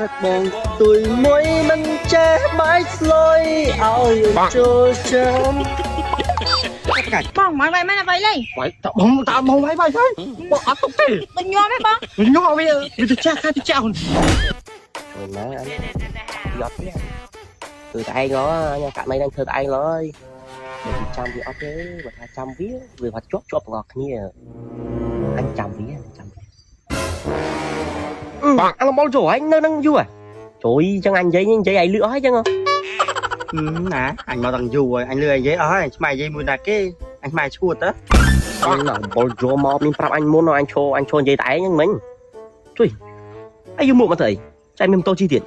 របងទុយមួយមិនចេះបែកស្លុយឲ្យចូលចាំ កាច់ បងមកវាយមែនវាយលេង វាយតបងតបងវាយវាយហើយបងអត់ទុកទេ ដូចញោមទេបង ញោមវាវាទៅចាស់ខាទៅចាស់ហ៊ុន ជួយណាអញយកទេធ្វើតែឯងហ៎អញកាក់ណៃនឹងធ្វើតែឯងឡើយបើគេចាំវាអត់ទេបើថាចាំវាវាអត់ជាប់ជាប់ទាំងអស់គ្នាអញចាំវាចាំវាអឺអាឡមចូលឯងនៅនឹងយូរជួយចឹងអញនិយាយនិយាយឲ្យលឺអស់ហើយចឹង ណាអញមកតាំងយូរហើយអញលឺអញនិយាយអស់ហើយឆ្មៃនិយាយមួយណាគេអញឆ្មៃឈួតតើ អញណាបលយកមកមានប្រាប់អញមុនអញឈរអញឈរនិយាយតែឯងហ្នឹងមិញជួយអីយូរមកមកទៅអីចៃមានម៉ូតូជិះទៀត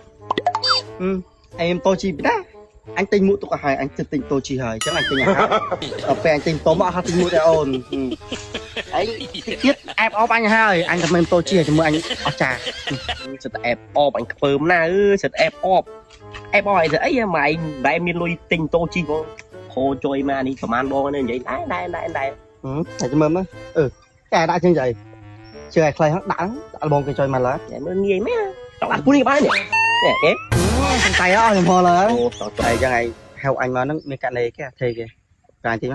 អញម៉ូតូជីពីណាអញទិញមួកទុកឲ្យហើយអញទិញម៉ូតូជីហើយអញ្ចឹងអញទិញឲ្យហើយដល់ពេលអញទិញម៉ូតូមកអត់ទិញមួកដែរអូនអញទៀតអែបអបអញហើយអញតែមានម៉ូតូជីជាមួយអញអស់ចា សិតតែអែបអបអញខ្ពើមណាអឺសិតអែបអបអែបអបអីទៅអីម៉ែឯងដែលមានលុយទិញតូជីបងខូជួយមកនេះប្រហែលបងនេះនិយាយដែរដែរដែរដែរ តែមើលមើលអឺតែដាក់ជើងចៃជើងឲ្យខ្លីហ្នឹងដាក់ដាក់បងគេចុយមកឡើយ តែមើលងាយមែនចង់ដាក់ពូនេះបាននេះនេះគេ សំតៃអស់ខ្ញុំផងឡើយ អូត តែអញ្ចឹងឯងហៅអញមកហ្នឹងមានករណីគេអាទេគេកាយតិច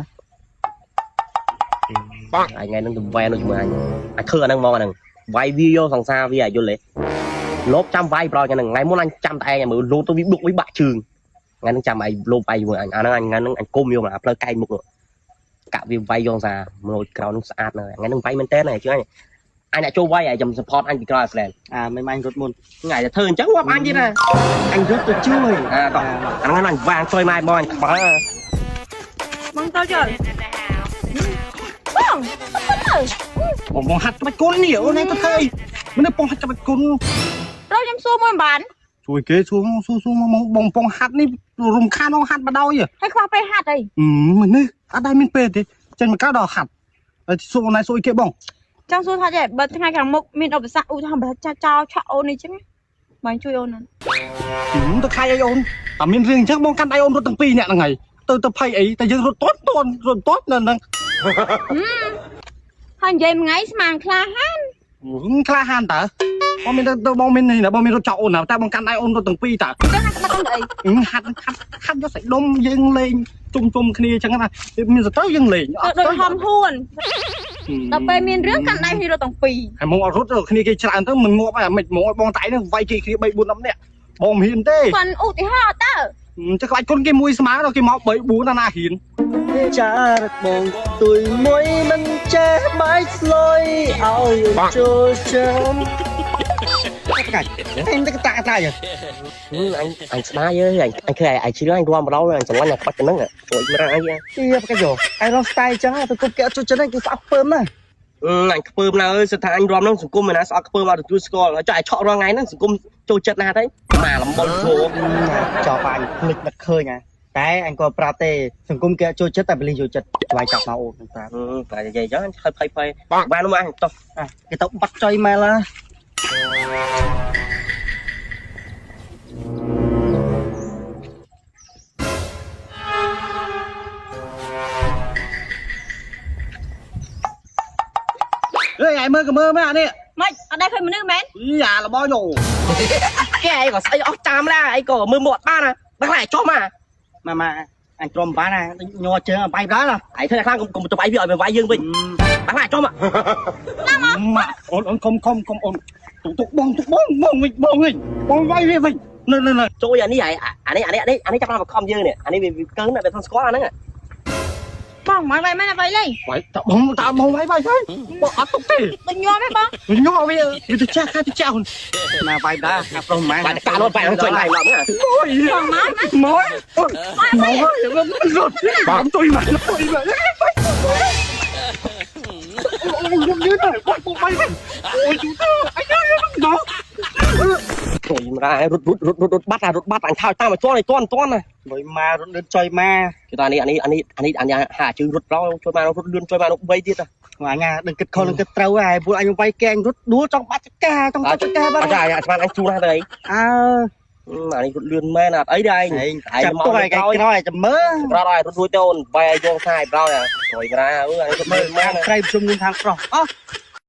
មក អញថ្ងៃហ្នឹងទៅវ៉ែនជាមួយអញអញធ្វើអាហ្នឹងមកអាហ្នឹងវាយវាយកសង្សារវាឲ្យយល់ទេលបចាំវាយប្រយហ្នឹងថ្ងៃមុនអញចាំតែឯងមើលលោតទៅវាបុកវាបាក់ជើងថ្ងៃហ្នឹងចាំឯងលបឯងជាមួយអញអាហ្នឹងអញថ្ងៃហ្នឹងអញគុំយកមកអាផ្លូវកែងមុខកាក់វាវាយយកសារមនោចក្រៅហ្នឹងស្អាតណាស់ថ្ងៃហ្នឹងវាយមែនតើជឿអញអញអ្នកចូលវាយឯងចាំ support អញពីក្រោយអាស្លែន អាមិនអញរត់មុន ថ្ងៃតែធ្វើអញ្ចឹងងាប់អញទៀតណា អញរត់ទៅជួយ អាតោះអាហ្នឹងអញវាងជួយម៉ែបងអញក្បាល បងទៅចុលបងទៅ បងបងហាត់ក្បាច់គុណនេះអូនឯងទៅធ្វើអីមិនបងហាត់ក្បាច់គុណ ត្រូវខ្ញុំសួរមួយមិនបាន ជួយគេសួរសួរសួរមកបងបងហាត់នេះរំខានបងហាត់បដ ாய் ហើយខ្វះពេលហាត់អី មិននេះអត់ដែរមានពេលទេចេញមកកៅដល់ហាត់ហើយសួរអូនឯងសួរអីគេបង ចង់សួរថាចេះបើថ្ងៃខាងមុខមានឧបសគ្គឧទាហរណ៍បើចាស់ចោលឆក់អូននេះចឹងបងជួយអូនណា ទៅខៃអីអូនតែមានរឿងអញ្ចឹងបងកាន់ដៃអូនរត់ទាំងពីរអ្នកហ្នឹងហើយទៅទៅភ័យអីតែយើងរត់ទាន់ទាន់រត់ទាន់នៅហ្នឹង ហើយនិយាយមួយថ្ងៃស្មានក្លាហាន ក្លាហានតើបងមានទៅបងមាននេះណាបងមានរត់ចោលអូនណាតែបងកាន់ដៃអូនរត់ទាំងពីរតើ ចឹងហាត់ក្បាច់ទៅអី ហាត់ហាត់ហាត់យកសាច់ដុំយើងលេងជុំជុំគ្នាអញ្ចឹងណាមានសត្រូវយើងលេង ទៅដូចហំហួនដល់ពេលមានរឿងកាន់ដៃគ្នារត់ទាំងពីរ ហើយមកអត់រត់គ្នាគេច្រើនទៅមិនងាប់ហើយមិនមកឲ្យបងតៃនឹងវាយគេគ្នា3 4 10នាក់បងមិនហ៊ានទេ គាត់ឧទាហរណ៍តើ ចុះក្បាច់គុណគេមួយស្មើដល់គេមក3 4ណាណាហ៊ាន ចារបងទុយមួយមិនចេះបែកស្លុយឲ្យចូលចាំ កាច់អញទៅតាក់តាយ អញអញស្ដាយអើយអញអញឃើញអញជឿអញរាំបដល់អញស្រឡាញ់អាក្បាច់ហ្នឹងជួយមរាអី ទីបកាយោអញរកស្ទាយអញ្ចឹងទៅគប់គេអត់ជួយចិត្តគេស្អប់ពើមណា អញខ្ពើមណាអើយសិតថាអញរាំហ្នឹងសង្គមឯណាស្អប់ខ្ពើមអត់ទទួលស្គាល់ហើយចុះអញឆក់រាល់ថ្ងៃហ្នឹងសង្គមចូលចិត្តណាស់ទៅមកលំបុលជោ ចប់អញភ្លេចនឹកឃើញណាតែអញក៏ប្រាប់ទេសង្គមគេចូលចិត្តតែបលីចូលចិត្តស្វ័យចាប់មកអូនប្រាប់ តែនិយាយអញ្ចឹងអញភ័យភ័យបាននោះមកអញតោះ គេទៅបាត់ចុយម៉ែឡាអេឯងមើលក៏មើលមែនអានេះ ម៉េចអត់ដែរឃើញមនុស្សមែន អីអារបស់យោ គេឯងក៏ស្អីអស់ចាំដែរឯងក៏មើលមកអត់បានណាដឹងតែចុះមក ម៉ាម៉ាអញទ្រាំបានណាញ័រជើងបាយដែរណា ឯងធ្វើតែខ្លាំងកុំកុំទៅវាយវាឲ្យវាវាយយើងវិញដឹងតែចុះមក ម៉ាអូនអូនកុំកុំកុំអូនទុកទុកបងទុកបងបងវិញបងវិញបងវាយវាវិញនៅនៅនៅ ជួយអានេះឯងអានេះអានេះអានេះអានេះចាប់បានបខំយើងនេះអានេះវាកើនវាមិនស្គាល់អាហ្នឹង បងមកវាយមែនវាយលេង វាយតបងតបងវាយវាយហើយបងអត់ទុកទេ ដូចញោមទេបង ញ័រវាវាទៅចាស់ខាទៅចាស់ណាវាយដែរអាប្រុសម៉ែ បាច់កាលត់បាច់ហ្នឹងជួយដៃឡំណា អូយ បងមកណា មកអូយមករត់បងទុយមកទុយមកអូយយឺតហើយបងបាយវិញអូយយូទៅអាយដល់ ជួយមករត់រត់រត់រត់បាត់អារត់បាត់អញថើតាមឲ្យទាន់ឲ្យទាន់ទាន់ណា លុយមករត់លឿនចុយមក គេថានេះអានេះអានេះអានេះអានេះហាជើងរត់ប្រោជួយមករត់លឿនជួយមកនោះ3ទៀត អញដឹងគិតខុសនឹងគិតត្រូវហើយពួកអញវាយកែងរត់ដួលចង់បាត់ចកាចង់បាត់ចកាបាត់ អត់អាស្មានអញជួលណាស់ទៅអី អើ អានេះរត់លឿនមែនអត់អីទេឯង ឯងចាំទុកឯងក្រោយចាំមើល ប្រោយរត់រួចទៅអូនបាយឲ្យយកខ្សែប្រោយជួយក្រាអឺអានេះរត់ មើល លឿនមែន ក្រៃជុំនឹងខាងប្រុសអោះ